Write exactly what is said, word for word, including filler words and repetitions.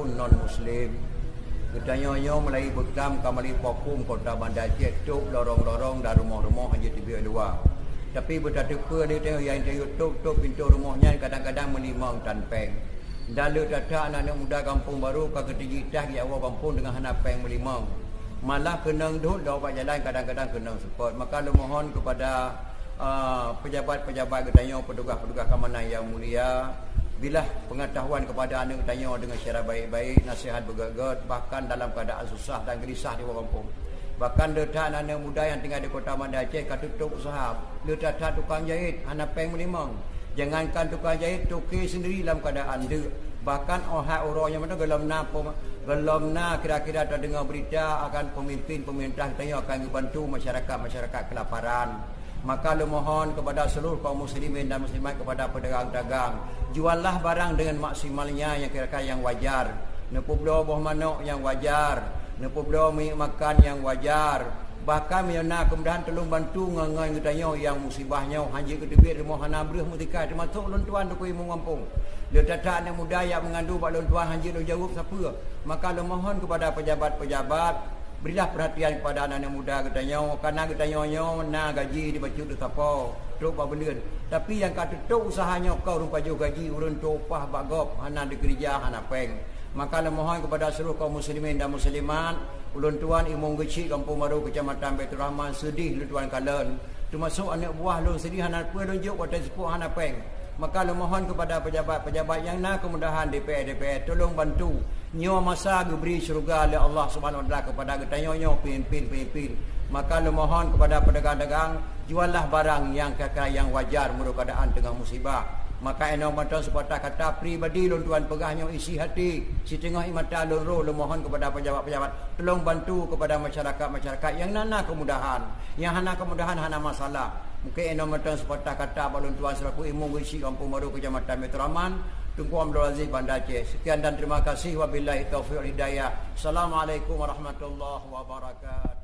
non muslim. Geutanyoe nyoe mulai beuklam ka mulai pokum kota Banda Aceh, top lorong-lorong dan rumoh-rumoh hana jiteubiet luwa. Tapi beutateupeue lé tanyoe nyang tanyoe top-top pintoe rumoh nyan kadang-kadang meulimong tan péng. Dan le that-that aneuk-aneuk muda gampông barô ka geuteuji tah geujak woe gampông deungon hana péng meulimong. Malah keunong dot lom bak jalan kadang-kadang keunong seupôt. Maka lôn mohon kepada, ah, pejabat-pejabat geutanyoe, petugas-petugas keamanan yang mulia, bilah pengetahuan kepada aneuk geutanyoe dengan cara baik-baik, nasihat beugét-gét, bahkan dalam keadaan susah dan gelisah di bawah gampông. Bahkan le that aneuk muda nyang tinggai di kota Banda Aceh ka tutup usaha, le that-that tukang jahit hana péng meulimong. Jangankan tukang jahit, toke sendiri lam keadaan deuk. Bahkan 'oh that uroe nyoe mantong gohlom na pem-, gohlom na kira-kira tadeungoe berita akan pemimpin pemerintah geutanyoe akan geubantu masyarakat-masyarakat kelaparan. Maka lôn mohon kepada seluruh kaum muslimin dan muslimat, kepada pedagang-dagang, juallah barang dengan maksimalnya yang kira-kira yang wajar. Neupeubloe boh manok nyang wajar, neupeubloe minyeuk makan nyang wajar. Bahkan meunyoe na keumudahan, tolong bantu ngon-ngon geutanyoe nyang musibah nyoe, hana jeuet geuteubiet rumoh, hana breueh meutika, teumasok lôn tuan Teungku Imum Gampông. Le that-that aneuk muda nyang meungandô bak lôn tuan hana jeuet lôn jaweueb sapeue. Maka lôn mohon kepada pejabat-pejabat, berilah perhatian kepada aneuk-aneuk muda geutanyoe, karena geutanyoe nyoe na gaji dibacut lé sapo trok bak buleuen. Tapi nyang ka tutup usaha nyoe ka ureueng pajoh gaji, ureueng tuwoe upah bak gob, hana dikeurija, hana péng. Maka lôn mohon kepada seluruh kaum muslimin dan muslimat, ulôn tuan Imum Geuchik Gampông Barô, Kecamatan Baiturrahman, seudeh lôn tuan kalon. Teumasok aneuk buah lôn seudeh hana peue lôn jok watée seupôt hana péng. Maka lôn mohon kepada pejabat-pejabat nyang na keumudahan, DPR-DPR, tolong bantu. Nyoe masa geubri syeuruga lé Allah Subhanahu Wa Taala kepada geutanyoe nyoe peumimpin-peumimpin. Maka lôn mohon kepada pedagang-dagang, juallah barang nyang kira-kira nyang wajar meunurot keuadaan teungoh musibah. Maka inong mantong seupatah kata pribadi lôn tuan peugah nyoe isi hati, siteungoh ié mata lôn rô, lôn mohon kepada pejabat-pejabat, tolong bantu kepada masyarakat-masyarakat nyang na, na keumudahan. Nyang hana keumudahan hana masalah. Mungken inong mantong seupatah kata bak lôn tuan selaku Imum Geuchik Gampông Barô, Kecamatan Baiturrahman, Teungku Abdul Aziz, Banda Aceh. Sekian dan terima kasih. Wabillahi taufiq wal hidayah. Assalamualaikum warahmatullahi wabarakatuh.